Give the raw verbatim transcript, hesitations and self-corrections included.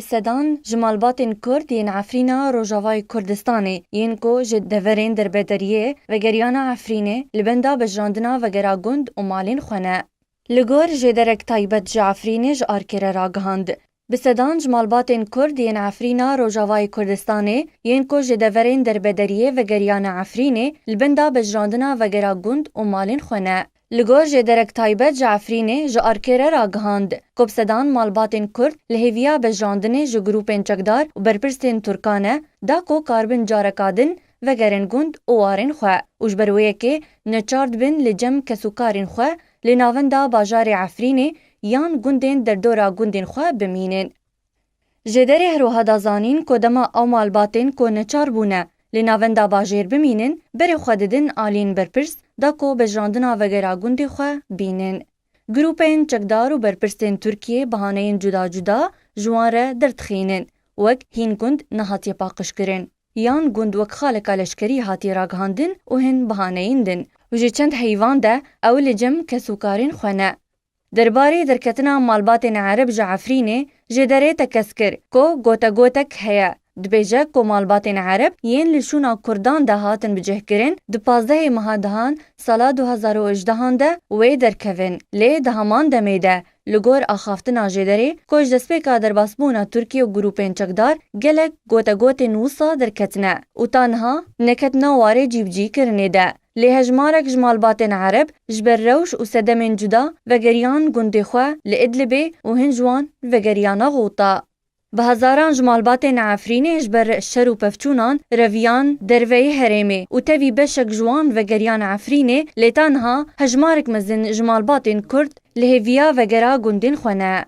Sedan ji malbatên Kurd yên Efrîna Rojavayê Kurdistanê yên ku ji deverên derbederiyê vegeriyana Efrînê li benda bijrandina vegera gund û malên xwe ne. Li gor jêderek taybet ji Efrînê ji Arkêre ragihand, bi sedan ji malbatên Kurd yên Efrîna Rojavayê Kurdistanê yên ku ji deverên derbederiyê vegeriyane Efrînê li benda bijrandina vegera gund û malên xwe ne. Li gor jêderek taybet ji Efrînê ji Arkêre ragihand, ku bi sedan malbatên Kurd li hêviya bijrandinê ji grûpên çekdar û berpirsên Tirkan e, da ku karibin careka din vegerin gund û warên xwe û ji ber wê yekê neçar dibin li cem kesûkarên xwe li navenda bajarê Efrînê yan gundên derdora gundên xwe bimînin. Jêderê herwiha da zanîn ku dema ew malbatên ku neçar bûne li navenda bajêr bimînin, berê xwe didin aliyên berpirs da ku bijrandina vegera gundê xwe bînin. Grûpên çekdar û berpirsên Tirkiyê bahaneyên cuda cuda ji wan re derdixînin, wek hîn gund nehatiye paqijkirin, yan gund wek xaleka leşkerî hatiye ragihandin û hin bahaneyên din. Û ji çend heyvan de ew li cem kesûkarên xwe ne. Derbarê derketina malbatên Ereb ji Efrînê jêderê tekez kir ku gotegotek heye. Dibêje ku malbatên Ereb yên li şûna Kurdan de hatin bicihkirin, di pazdehê meha dehan sala du hezar û hejdehan de wê derkevin. Lê di heman demê de, li gor axaftina jêderê ku ji destpêka derbasbûna Tirkiye û grûpên çekdar gelek gotegotên wisa derketine û ta niha neketine warê cîbicîkirinê de. Lê hejmarek ji malbatên Ereb ji ber rewş û sedemên cuda vegeriyan gundê xwe li Idlibê û hin ji wan vegeriyana Xûta. Bi hezaran ji malbatên Efrînê ji ber şer û pevçûnan reviyan derveyî herêmê û tevî beşek ji wan vegeriyan Efrînê, lê ta niha hejmarek mezin ji malbatên Kurd li hêviya vegera gundên xwe ne.